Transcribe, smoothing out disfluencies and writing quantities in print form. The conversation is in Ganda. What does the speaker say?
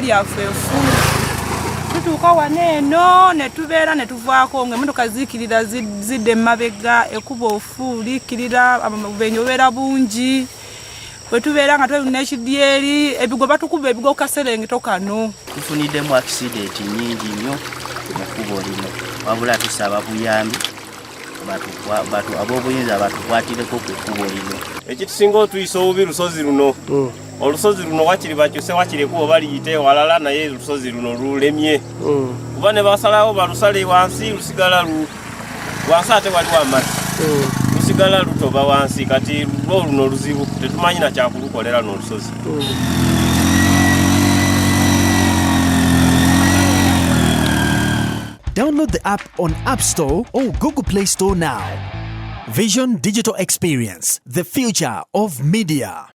Lyaffe ffu tutuuka wano eno ne tubeera ne tuvaako nga emotoka ziikirira zidda emabega, ekuba ofu liikirira, obubenje bubeera bungi. Bwe tubeera nga tweyuna ekidyeri, ebigo batukuba ebigo kaserengeto kano. Tufuniddemu accident nnyingi nnyo mu kkubo lino, wabula tusaba buyambi ab'obuyinza batukwatireko ku kkubo lino. Ekitusinga otuyisa obubi lusozi luno. Olusozi luno wakiri bakyuse, wakiri ekubo baliyite walala, naye olusozi luno lulemye kuba ne basalawo balusale wansi, lusigala lu wansi, ate waliwo amazzi, lusigala lutoba wansi. Kati lwo luno luzibu, tetumanyi na kyakulukolera n'olusozi. Download the app on App Store or Google Play Store now. Vision Digital Experience, the future of media.